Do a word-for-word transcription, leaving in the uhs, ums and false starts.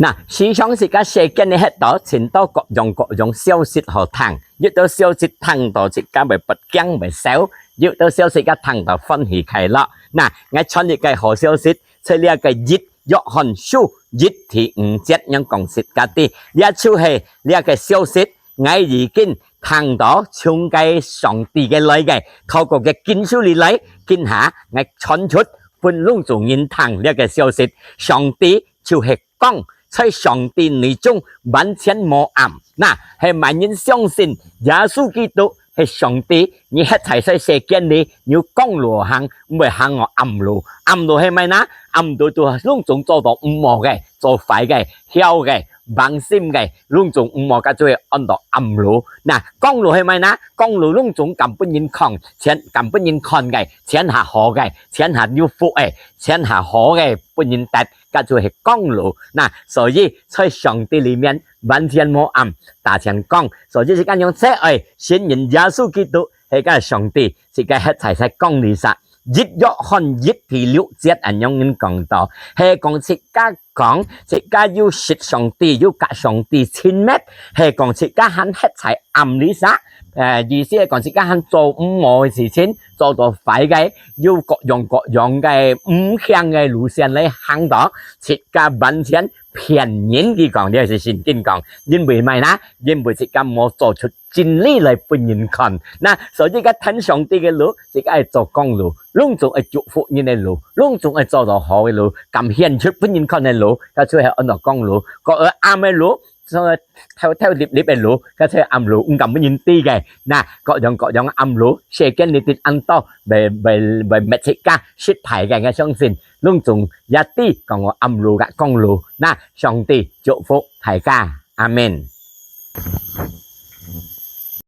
那，時常自家世間裡歇到，盡多各樣各樣消息好聽，有兜消息聽到自家會發驚會愁，有兜消息自家聽到歡喜快樂。那，𠊎傳一個好消息，在這個一約翰書一第五節樣講自家知，這就係這個消息，𠊎已經聽到從該上帝个來个，透過个經書裡來，今下𠊎傳出分攏總人聽這個消息，上帝就係 光，在上帝裡中完全無暗。那，係麼人相信耶穌基督係上帝，你歇在在世間裡，你有光路行，毋會行到暗路。暗路係麼个呢？暗路就攏總做到毋好个，做壞个，僥个，橫心个，攏總毋好，該就會安到暗路。那，光路係麼个呢？光路攏總敢分人看，全，敢分人看个，全下好个，全下有福个，全下好个分人得。 該就係光路。那，所以在上帝裡面完全無暗，大全光。所以係恁樣，這愛信任耶穌基督，係个上帝，自家歇在在光裡嗄。一約翰一第六節恁樣人講到，係講自家講，自家有識上帝，有佮上帝親密，係講自家還歇在暗裡嗄。呃，意思係講自家還做毋好个事情，做到壞个， 有各樣各樣个毋行个路線來行到，自家完全騙人。佢講，這係聖經講，因為麼个呢？因為自家無做出真理來分人看。那，所以自家聽上帝个路，自家愛做光路，攏總愛祝福人个路，攏總愛做到好个路，敢顯出分人看个路，該就係安到光路。該暗个路， 所以偷偷立立个路，該就暗路，毋敢分人知个。那，各樣各樣暗路，世間裡底恁多，會，會，會搣自家失敗个，𠊎相信，攏總也知講𠊎暗路佮光路。那，上帝祝福大家。阿們。